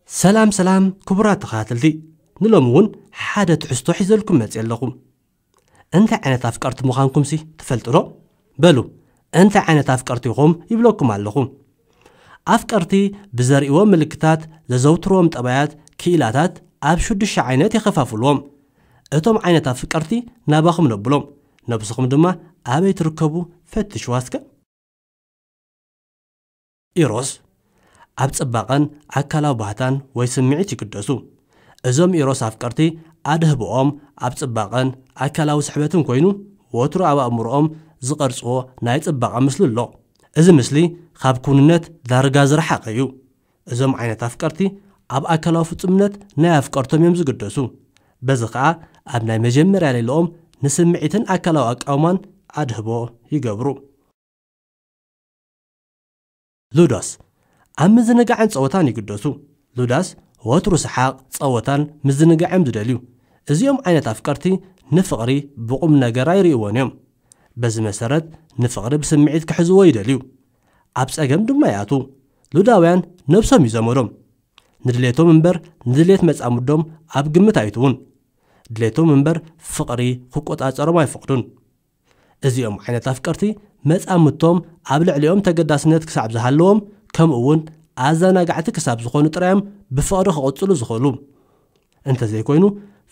ሰላም ሰላም ክቡራት ተኸታተልቲ፣ ንሎሚ እውን ሓደ ትሕዝቶ ሒዘልኩም መፅእ ኣለኹ። እንታይ ዓይነት ኣፍቀርቲ ምዃንኩምሲ ትፈልጡ ዶ? በሉ፣ እንታይ ዓይነት ኣፍቀርቲ ኢኹም ይብለኩም ኣለኹ። ኣፍቀርቲ ብዘርእዎ ምልክታት፣ ዘዘውትርዎም ጠባያት፣ ክኢላታት ኣብ ሽዱሽተ ዓይነት የኸፋፍልዎም። እቶም ዓይነት ኣፍቀርቲ ናባኹም ነብሎም። ነብስኹም ድማ ኣበይ ትርከቡ ፈትሽዋ እስከ። ኢሮስ ኣብ ጽባቐን ኣካላዊ ባህታን ወይ ስምዒት ይግደሱ። እዞም ኢሮስ ኣፍቀርቲ ኣድህቦኦም ኣብ ጽባቐን ኣካላዊ ስሕበትን ኮይኑ፣ ወትሩ ኣብ ኣእምሮኦም ዝቐርጽዎ ናይ ጽባቐ ምስሊ ኣሎ። እዚ ምስሊ ካብ ኩንነት ዳርጋ ዝረሓቐ እዩ። እዞም ዓይነት ኣፍቀርቲ ኣብ ኣካላዊ ፍጹምነት ናይ ኣፍቀርቶም እዮም ዝግደሱ። በዚ ኸኣ ኣብ ናይ መጀመርያ ሌልኦም ንስምዒትን ኣካላዊ ኣቃውማን ኣድህቦ ይገብሩ። ሉዶስ ኣብ ምዝንጋዕን ጸወታን ይግደሱ። ሉዳስ ወትሩ ሰሓቕ፣ ጸወታን ምዝንጋዕን ዝደልዩ። እዚኦም ዓይነት ኣፍቀርቲ ንፍቕሪ ብቑም ነገር ኣይርእይዎን እዮም። በዚ መሰረት ንፍቕሪ ብስምዒት ክሕዝዎ ይደልዩ። ኣብ ጸገም ድማ ይኣትዉ። ሉዳውያን ነብሶም እዩ ዘመዶም። ንድሌቶም እምበር ንድሌት መጻምዶም ኣብ ግምት ኣይትውን። ድሌቶም እምበር ፍቕሪ ክቆጻጸሮም ኣይፈቕዱን። እዚኦም ዓይነት ኣፍቀርቲ መጻምድቶም ኣብ ልዕሊኦም ተገዳስነት ክሳብ ዝሃለዎም፣ ከምኡ እውን ኣዘናጋዕቲ ክሳብ ዝኾኑ ጥራዮም ብፍቕሪ ክቕጽሉ ዝኽእሉ። እንተዘይኮይኑ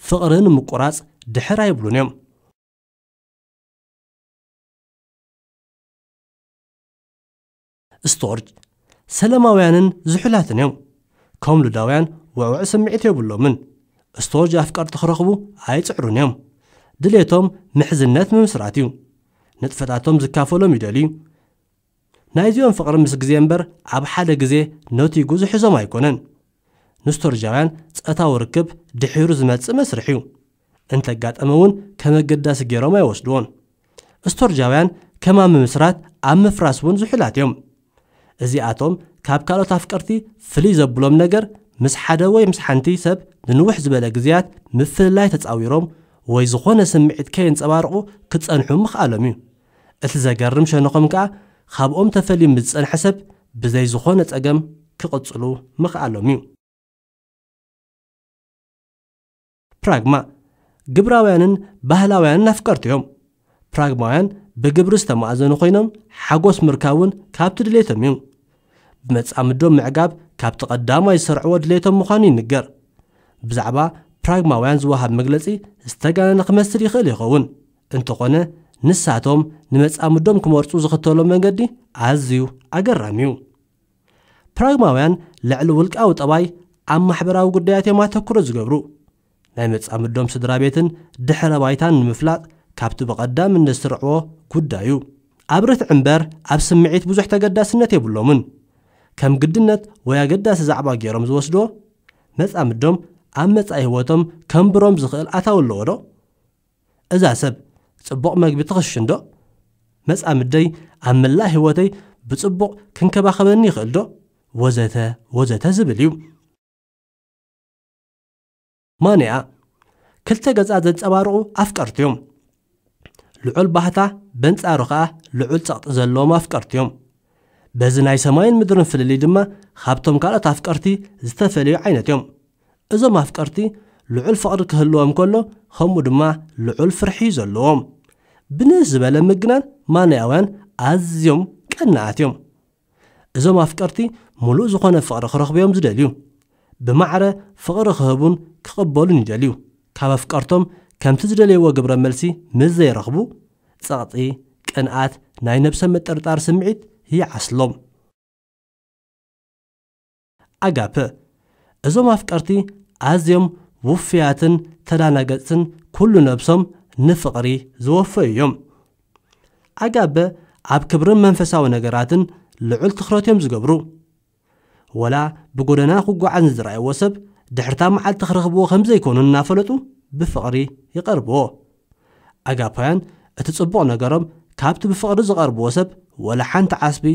ፍቕሪ ንምቁራጽ ድሕር ኣይብሉን እዮም። ስቶርጅ ሰለማውያንን ዝሑላትን እዮም። ከም ሉዳውያን ውዕውዕ ስምዒት የብሎምን። ስቶርጅ ኣፍቀርቲ ክረኽቡ ኣይጽዕሩን እዮም። ድሌቶም ምሕዝነት ምምስራት እዩ። ንጥፈታቶም ዝካፈሎም ይደልዩ። ናይዚኦም ፍቕሪ ምስ ግዜ እምበር ኣብ ሓደ ግዜ ነቲጉ ዝሕዞም ኣይኮነን። ንስቶርጃውያን ጸታዊ ርክብ ድሒሩ ዝመጽእ መስርሕ እዩ። እንተጋጠመ እውን ከም ኣገዳሲ ገይሮም ኣይወስድዎን። ስቶርጃውያን ከማን ምምስራት ኣብ ምፍራስ እውን ዝሑላት እዮም። እዚኣቶም ካብ ካልኦት ኣፍቀርቲ ፍልይ ዘብሎም ነገር፣ ምስ ሓደ ወይ ምስ ሓንቲ ሰብ ንንውሕ ዝበለ ግዜያት ምፍልላይ ተጻዊሮም ወይ ዝኾነ ስምዒት ከየንጸባርቑ ክጸንሑ ምኽኣሎም እዩ። እቲ ዘገርም ሸነኾም ከኣ፣ ካብኦም ተፈልዩ ምስ ዝጸንሐ ሰብ ብዘይ ዝኾነ ጸገም ክቕጽሉ ምኽኣሎም እዩ። ፕራግማ ግብራውያንን ባህላውያንን ኣፍቀርቲ እዮም። ፕራግማውያን ብግብሪ ዝተማእዘኑ ኮይኖም፣ ሓጎስ ምርካብ እውን ካብቲ ድሌቶም እዩ። ብመጻምዶም ምዕጋብ ካብቲ ቀዳማይ ዝሰርዕዎ ድሌቶም ምዃኑ ይንገር። ብዛዕባ ፕራግማውያን ዝወሃብ መግለጺ ዝተጋነነ ክመስል ይኽእል ይኸውን። እንተኾነ፣ ንሳቶም ንመጻምዶም ክመርጹ ዝኽተሎ መንገዲ ኣዝዩ ኣገራሚ እዩ። ፕራግማውያን ልዕሊ ውልቃዊ ጠባይ ኣብ ማሕበራዊ ጉዳያት እዮም ኣተኩሮ ዝገብሩ። ናይ መጻምዶም ስድራ ቤትን ድሕረ ባይታን ንምፍላጥ ካብቲ ብቐዳምነት ዝስርዕዎ ጉዳይ እዩ። ኣብ ርትዒ እምበር ኣብ ስምዒት ብዙሕ ተገዳስነት የብሎምን። ከም ግድነት ወይ ኣገዳሲ ዛዕባ ገይሮም ዝወስድዎ፣ መጻምዶም ኣብ መጻኢ ህይወቶም ከንብሮም ዝኽእል ኣታዊ ኣለዎ ዶ? እዛ ሰብ ጽቡቕ መግቢ ትኽሽን ዶ? መጻምደይ ኣብ መላእ ህይወተይ ብጽቡቕ ክንከባኸበኒ ይኽእል ዶ? ወዘተ ወዘተ ዝብል እዩ። ማንያ ክልተ ገጻት ዘንጸባርቑ ኣፍቀርቲ እዮም። ልዑል ባህታ፣ በንጻሩ ኸኣ ልዑል ጸቕጢ ዘለዎም ኣፍቀርቲ እዮም። በዚ ናይ ሰማይን ምድርን ፍልልይ ድማ ካብቶም ካልኦት ኣፍቀርቲ ዝተፈለዩ ዓይነት እዮም። እዞም ኣፍቀርቲ ልዑል ፍቕሪ ክህልዎም ከሎ፣ ከምኡ ድማ ልዑል ፍርሒ እዩ ዘለዎም። ብንእስ ዝበለ ምግናን ማንያውያን ኣዝዮም ቀናኣት እዮም። እዞም ኣፍቀርቲ ምሉእ ዝኾነ ፍቕሪ ክረኽቡ እዮም ዝደልዩ። ብማዕረ ፍቕሪ ክህቡን ክቕበሉን ይደልዩ። ካብ ኣፍቀርቶም ከምቲ ዝደለይዎ ግብረ መልሲ ምስ ዘይረኽቡ፣ ጸቕጢ፣ ቅንኣት፣ ናይ ነብሰ ምጥርጣር ስምዒት ይዓስሎም። ኣጋፕ እዞም ኣፍቀርቲ ኣዝዮም ውፍያትን ተዳናገጽትን፣ ኩሉ ነብሶም ንፍቕሪ ዝወፈዩ እዮም። ኣጋበ ኣብ ክብርን መንፈሳዊ ነገራትን ልዑል ትኹረት እዮም ዝገብሩ። ወላ ብጎደና ክጓዓዝ ንዝረኣይዎ ሰብ፣ ድሕርታ መዓልቲ ክረኽብዎ ከም ዘይኮኑ እናፈለጡ ብፍቕሪ ይቐርብዎ። ኣጋፓውያን እቲ ጽቡቕ ነገሮም ካብቲ ብፍቕሪ ዝቐርብዎ ሰብ ወላ ሓንቲ ዓስቢ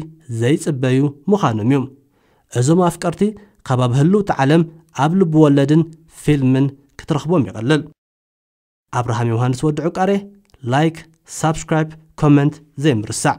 ዘይጽበዩ ምዃኖም እዮም። እዞም ኣፍቀርቲ ካብ ኣብ ህልውቲ ዓለም ኣብ ልቢ ወለድን ፊልምን ክትረኽቦም ይቐልል። ኣብርሃም ዮሃንስ ወዲ ዕቃሬ፣ ላይክ፣ ሳብስክራይብ፣ ኮመንት ዘይምርሳዕ።